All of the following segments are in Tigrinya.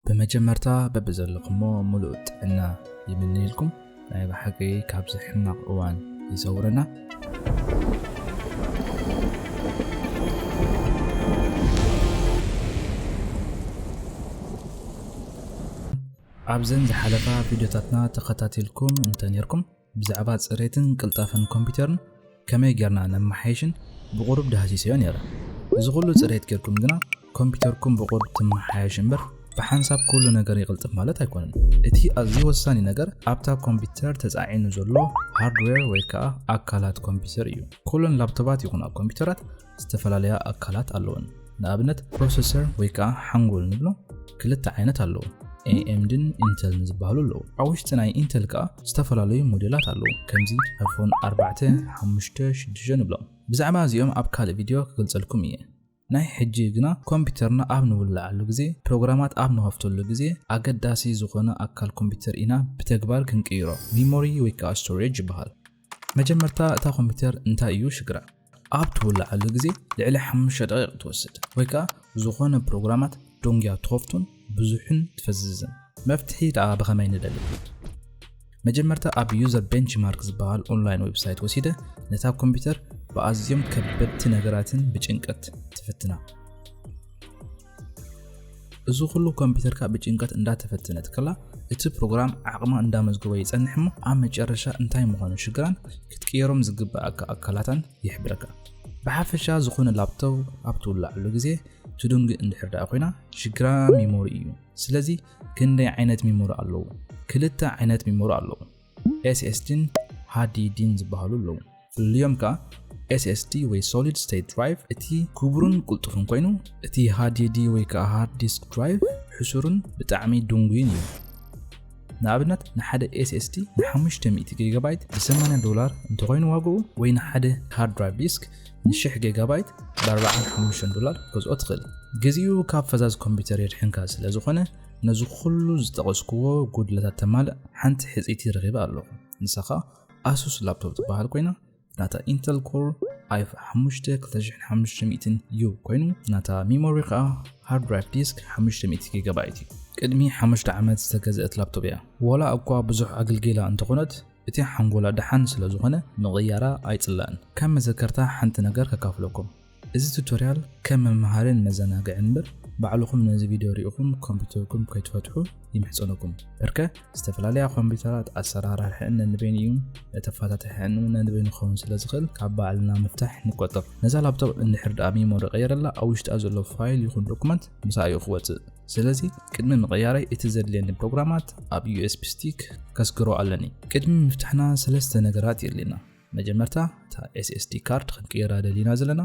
ብመጀመርታ በብዘለኹሞ ምሉእ ጥዕና ይምነየልኩም። ናይ ብሓቂ ካብዚ ሕማቕ እዋን ይሰውረና። ኣብዘን ዝሓለፋ ቪድዮታትና ተኸታቲልኩም እንተነርኩም፣ ብዛዕባ ጽሬትን ቅልጣፈን ኮምፒውተርን ከመይ ጌርና ነመሓየሽን ብቑሩብ ዳህሲሰዮ ነይረ። እዚ ኩሉ ጽሬት ጌርኩም ግና ኮምፒውተርኩም ብቑሩብ ትመሓየሽ እምበር ብሓንሳብ ኩሉ ነገር ይቕልጥፍ ማለት ኣይኮነን። እቲ ኣዝዩ ወሳኒ ነገር ኣብታ ኮምፒውተር ተጻዒኑ ዘሎ ሃርድዌር ወይ ከኣ ኣካላት ኮምፒውተር እዩ። ኩለን ላፕቶባት ይኹና ኮምፒውተራት ዝተፈላለያ ኣካላት ኣለወን። ንኣብነት ፕሮሰሰር ወይ ከኣ ሓንጎል ንብሎ ክልተ ዓይነት ኣለዉ። ኤኤምድን ኢንተልን ዝበሃሉ ኣለዉ። ኣብ ውሽጢ ናይ ኢንተል ከኣ ዝተፈላለዩ ሞዴላት ኣለዉ። ከምዚ ኣይፎን ኣርባዕተ፣ ሓሙሽተ፣ ሽዱሽተ ንብሎም። ብዛዕባ እዚኦም ኣብ ካልእ ቪድዮ ክገልጸልኩም እየ። ናይ ሕጂ ግና ኮምፒውተርና ኣብ ንውልዓሉ ግዜ፣ ፕሮግራማት ኣብ ንኸፍተሉ ግዜ ኣገዳሲ ዝኾነ ኣካል ኮምፒውተር ኢና ብተግባር ክንቅይሮ። ሚሞሪ ወይ ከኣ ስቶሬጅ ይበሃል። መጀመርታ እታ ኮምፒውተር እንታይ እዩ ሽግራ? ኣብ ትውልዓሉ ግዜ ልዕሊ ሓሙሽተ ደቂቕ ትወስድ ወይ ከኣ ዝኾነ ፕሮግራማት ዶንግያ ትኸፍቱን ብዙሕን ትፈዝዝን። መፍትሒ ደኣ ብኸመይ ንደሊ? መጀመርታ ኣብ ዩዘር ቤንችማርክ ዝበሃል ኦንላይን ዌብሳይት ወሲደ ነታ ኮምፒውተር ብኣዝዮም ከበድቲ ነገራትን ብጭንቀት ትፍትና። እዚ ኩሉ ኮምፒውተርካ ብጭንቀት እንዳተፈተነት ከላ እቲ ፕሮግራም ዓቕማ እንዳመዝገቦ ይጸንሕ እሞ ኣብ መጨረሻ እንታይ ምዃኑ ሽግራን ክትቅየሮም ዝግብኣካ ኣካላታን ይሕብረካ። ብሓፈሻ ዝኾነ ላፕቶፕ ኣብ ትውልዓሉ ግዜ ትድንጊ እንድሕር ደኣ ኮይና ሽግራ ሚሞሪ እዩ። ስለዚ ክንደይ ዓይነት ሚሞሪ ኣለዉ? ክልተ ዓይነት ሚሞሪ ኣለዉ። ኤስኤስዲን ሃርድዲስክን ዝበሃሉ ኣለዉ። ፍልልዮም ከኣ ኤስኤስዲ ወይ ሶሊድ ስቴት ድራይቭ እቲ ክቡርን ቅልጡፍን ኮይኑ፣ እቲ ሃርድዲ ወይ ከኣ ሃርድ ዲስክ ድራይቭ ሕሱርን ብጣዕሚ ድንጉይን እዩ። ንኣብነት ንሓደ ኤስኤስዲ ንሓሙሽተ ሚእቲ ጊጋባይት ብሰማንያ ዶላር እንተኾይኑ ዋግኡ፣ ወይ ንሓደ ሃርድ ድራይቭ ዲስክ ንሽሕ ጊጋባይት ብኣርባዓን ሓሙሽተን ዶላር ክትገዝኦ ትኽእል። ግዜኡ ካብ ፈዛዝ ኮምፒውተር የድሕንካ ስለ ዝኾነ፣ ነዚ ኩሉ ዝጠቐስክዎ ጉድለታት ተማልእ ሓንቲ ሕጽይቲ ረኺበ ኣለኹ። ንሳ ኸኣ ኣሱስ ላፕቶፕ ትበሃል ኮይና፣ ናታ ኢንተል ኮር ኣይ ፋይቭ ሓሙሽተ ክልተ ሽሕን ሓሙሽተ ሚእትን ዩ ኮይኑ፣ ናታ ሚሞሪ ኸኣ ሃርድ ድራይቭ ዲስክ ሓሙሽተ ሚእቲ ጊጋባይት እዩ። ቅድሚ ሓሙሽተ ዓመት ዝተገዝአት ላፕቶፕ እያ። ዋላ እኳ ብዙሕ ኣገልጊላ እንተኾነት፣ እቲ ሓንጎላ ደሓን ስለ ዝኾነ ምቕያራ ኣይጽላእን። ከም መዘከርታ ሓንቲ ነገር ከካፍለኩም። እዚ ቱቶርያል ከም መምሃርን መዘናግዕን እምበር፣ ባዕልኹም ነዚ ቪድዮ ሪኢኹም ኮምፒውተርኩም ከይትፈትሑ ይምሕጸነኩም። በርከ ዝተፈላለያ ኮምፒውተራት ኣሰራርሐአን ነንበይኑ እዩ፣ እተፈታትሐአን እውን ነንበይኑ ክኸውን ስለ ዝኽእል፣ ካብ ባዕልና ምፍታሕ ንቆጠብ። ነዛ ላፕቶፕ እንድሕር ደኣ ሚሞሪ ቀይረላ፣ ኣብ ውሽጣ ዘሎ ፋይል ይኹን ዶኩመንት ምስኣ እዩ ክወጽእ። ስለዚ ቅድሚ ምቕያረይ እቲ ዘድልየኒ ፕሮግራማት ኣብ ዩኤስቢ ስቲክ ከስግሮ ኣለኒ። ቅድሚ ምፍታሕና ሰለስተ ነገራት የድልየና። መጀመርታ እታ ኤስኤስዲ ካርድ ክንቅይራ ደሊና ዘለና፣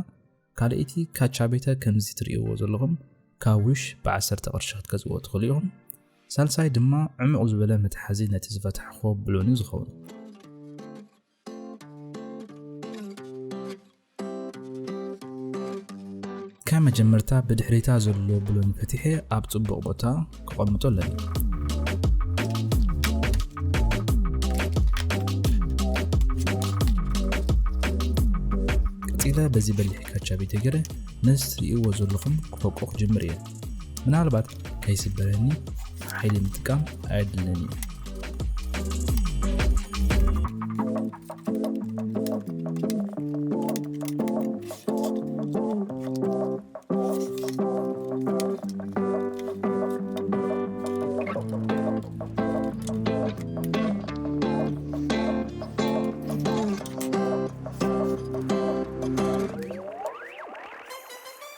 ካልኣይቲ ካቻ ቤተ ከምዚ ትርእይዎ ዘለኹም ካብ ዊሽ ብዓሰርተ ቅርሺ ክትገዝእዎ ትኽእሉ ኢኹም። ሳልሳይ ድማ ዕሙቕ ዝበለ መትሓዚ ነቲ ዝፈታሕኹዎ ብሎኒ ዝኸውን። ከም መጀመርታ ብድሕሪታ ዘሎ ብሎኒ ፈቲሐ ኣብ ጽቡቕ ቦታ ከቐምጦ ኣለኒ። ቀጺለ በዚ በሊሕ ካቻ ቤተ ገይረ ነዚ ትርእይዎ ዘለኹም ክፈቆ ክጅምር እየ። ምናልባት ከይስበረኒ ሓይሊ ምጥቃም ኣየድልንን እዩ።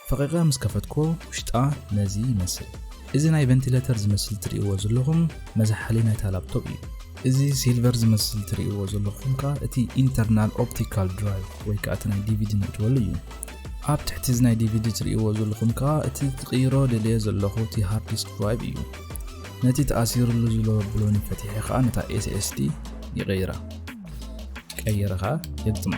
ፈቒቐ ምስ ከፈትኩዎ ውሽጣ ነዚ ይመስል። እዚ ናይ ቨንቲሌተር ዝመስል ትርእይዎ ዘለኹም መዝሓሊ ናይታ ላፕቶፕ እዩ። እዚ ሲልቨር ዝመስል ትርእይዎ ዘለኹም ከኣ እቲ ኢንተርናል ኦፕቲካል ድራይቭ ወይ ከኣ እቲ ናይ ዲቪዲ ንእትወሉ እዩ። ኣብ ትሕቲ እዚ ናይ ዲቪዲ ትርእይዎ ዘለኹም ከኣ እቲ ክቕይሮ ደልየ ዘለኹ እቲ ሃርድ ዲስክ ድራይቭ እዩ። ነቲ ተኣሲሩሉ ዘሎ ብሎኒ ፈቲሐ ከኣ ነታ ኤስኤስዲ ይቐይራ። ቀይረ ከኣ የግጥማ።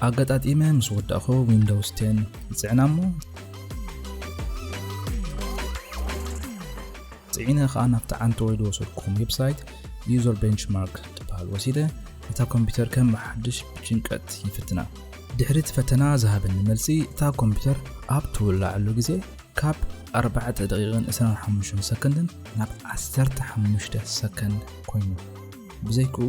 ኣገጣጢመ ምስ ወዳእኹ ዊንዶውስ ቴን ይጽዕና እሞ፣ ጽዒነ ኸኣ ናብቲ ዓንተወይ ዝወሰድኩኹም ዌብሳይት ዩዘር ቤንችማርክ ትበሃል ወሲደ፣ እታ ኮምፒውተር ከም ብሓድሽ ብጭንቀት ይፍትና። ድሕሪ እቲ ፈተና ዝሃበኒ መልሲ፣ እታ ኮምፒውተር ኣብ ትውላዓሉ ግዜ ካብ ኣርባዕተ ደቂቕን ዕስራን ሓሙሽተን ሰከንድን ናብ ዓሰርተ ሓሙሽተ ሰከንድ ኮይኑ። ብዘይክኡ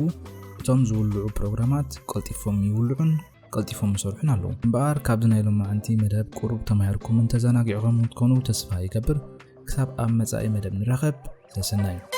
እቶም ዝውልዑ ፕሮግራማት ቀልጢፎም ይውልዑን ቀልጢፎም ይሰርሑን ኣለዉ። እምበኣር ካብዚ ናይ ሎማዓንቲ መደብ ቁሩብ ተማሂርኩምን ተዘናጊዕኹምን ክትኮኑ ተስፋ ይገብር። ክሳብ ኣብ መጻኢ መደብ ንራኸብ፣ ሰሰናዩ።